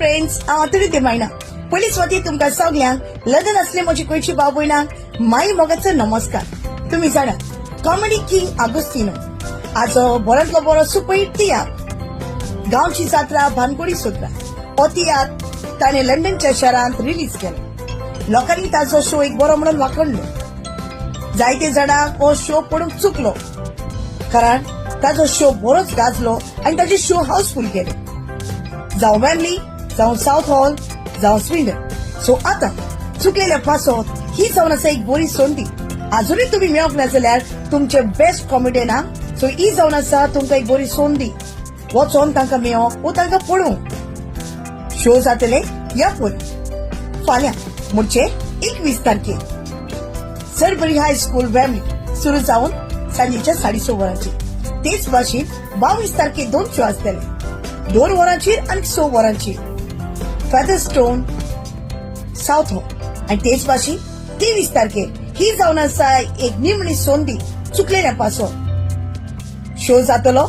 Friends, हांव आतुरी मायना. पयली सुवातेर तुमकां सगल्यांक, लंडन असले म्हजी गोंयची भाव भयणांक माई मोगाचो नमस्कार. तुम्ही जाणा, कॉमेडी किंग आगोस्तिनो आजो बरोतलो बरो सुपरहिट तियात्र गांवची जात्रा भानगोडी सोत्रा, हो तियात्र ताणें लंडनच्या शहरांत रिलीज केलो. लोकांनी ताचो शो एक बरो म्हणून वाखणलो. जायते जाणांक हो शो पडूंक चुकलो, कारण ताचो शो बरोच गाजलो आनी ताचे शो हाऊसफुल केले, जावं वेम्बली, जावं साऊथ हॉल, जावं स्विंडन. सो आता चुकलेल्या पासत ही जावन आसा एक बरी संदी. अजूनय तुमी मेळोंक ना जाल्यार तुमचे बेस्ट कॉमेडियनाक, सो ही जावन आसा तुमकां एक बरी संदी वचोन तांकां मेळोंक वो तांकां पळोवंक. शो जातले या पळय फाल्यां, म्हणजे 21 तारखेर, सरबरी हाय स्कूल, वेम्बली, सुरू जावन सांजेच्या 6:30 वरांचेर. तेच भाशेन 22 तारखेर दोन शो आसतले, 2 वरांचेर आनी 6 वरांचेर, फेदरस्टोन, साऊथ हॉल. आनी तेच भाशेन 23 तारखेर ही जावन आसा एक निमणी संदी चुकलेल्या पासून. शो जातलो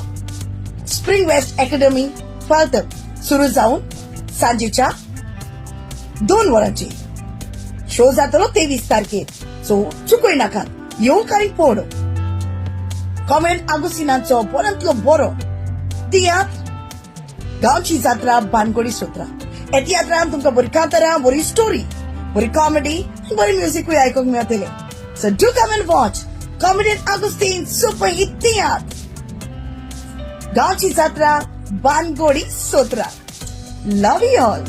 स्प्रिंग वेस्ट अकॅडमी, फाल्तम, सुरू जावन सांजेच्या 2 वरांचेर. शो जातलो 23 तारखेर. सो चुकय नाकात, येवंक आनी पळोवंक कॉमेडियन आगुस्तिनाचो बरोतलो बरो तियात्र गांवची जात्रा बानगोडी सोत्रा. ह्या तियात्रान तुमकां बरी कांतारां, बरी स्टोरी, बरी कॉमेडी, बरी म्युजिकूय आयकूंक मेळटले. So do come and watch comedian Agustin super hit तियात्र गांवची जात्रा बानगोडी सोत्रा. Love you all.